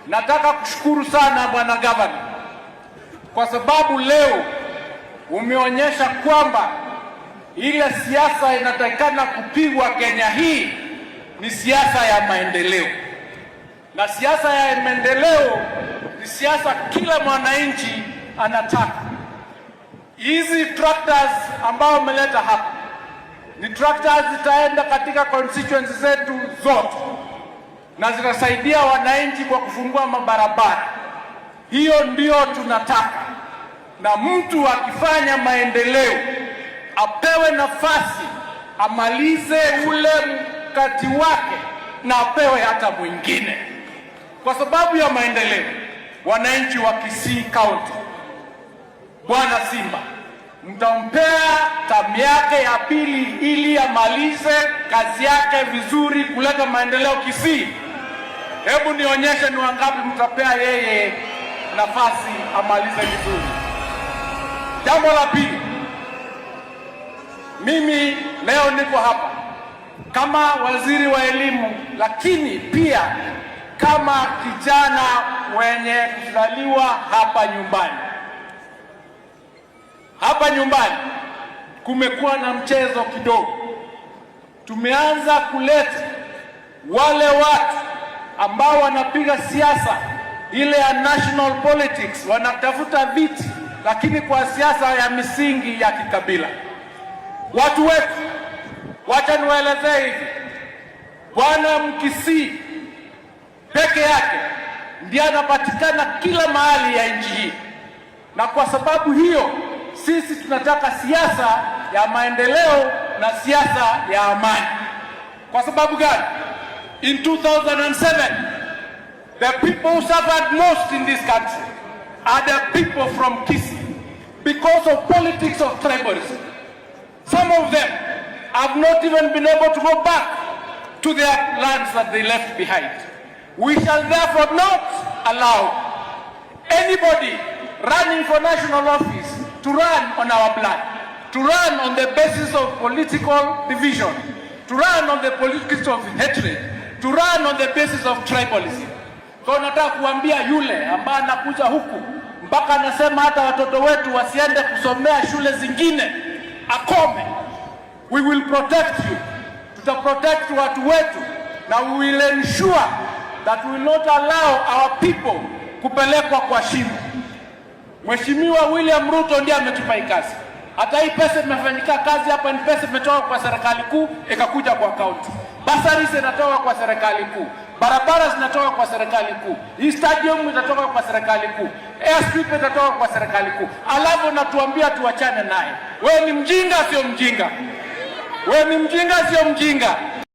Nataka kushukuru sana Bwana Gavana kwa sababu leo umeonyesha kwamba ile siasa inatakikana kupigwa Kenya hii ni siasa ya maendeleo, na siasa ya maendeleo ni siasa kila mwananchi anataka. Hizi tractors ambao umeleta hapa ni tractors zitaenda katika constituency zetu zote na zitasaidia wananchi kwa kufungua mabarabara. Hiyo ndio tunataka, na mtu akifanya maendeleo apewe nafasi amalize ule mkati wake na apewe hata mwingine, kwa sababu ya maendeleo. Wananchi wa Kisii County, Bwana Simba mtampea term yake ya pili ili amalize kazi yake vizuri kuleta maendeleo Kisii. Hebu nionyeshe ni wangapi mtapea yeye nafasi amalize vizuri. Jambo la pili, mimi leo niko hapa kama waziri wa elimu, lakini pia kama kijana mwenye kuzaliwa hapa nyumbani. Hapa nyumbani kumekuwa na mchezo kidogo. Tumeanza kuleta wale watu ambao wanapiga siasa ile ya national politics, wanatafuta viti, lakini kwa siasa ya misingi ya kikabila. Watu wetu, wacha niwaelezee hivi, Bwana Mkisii peke yake ndiye anapatikana kila mahali ya nchi hii, na kwa sababu hiyo sisi tunataka siasa ya maendeleo na siasa ya amani. Kwa sababu gani? In 2007 the people who suffered most in this country are the people from Kisii because of politics of tribalism. Some of them have not even been able to go back to their lands that they left behind. We shall therefore not allow anybody running for national office to run on our blood, to run on the basis of political division, to run on the politics of hatred, to run on the basis of tribalism. So nataka kuambia yule ambaye anakuja huku mpaka anasema hata watoto wetu wasiende kusomea shule zingine, akome. We will protect you. Tuta protect watu wetu na we will ensure that we will not allow our people kupelekwa kwa shimo. Mheshimiwa William Ruto ndiye ametupa hii kazi. Hata hii pesa imefanyika kazi hapa ni pesa imetoka kwa serikali kuu ikakuja kwa kaunti. Bursaries zinatoka kwa serikali kuu, barabara zinatoka kwa serikali kuu, hii stadium itatoka kwa serikali kuu, airstrip itatoka kwa serikali kuu, alafu natuambia tuachane naye. Wewe ni mjinga, sio mjinga? Wewe ni mjinga, sio mjinga?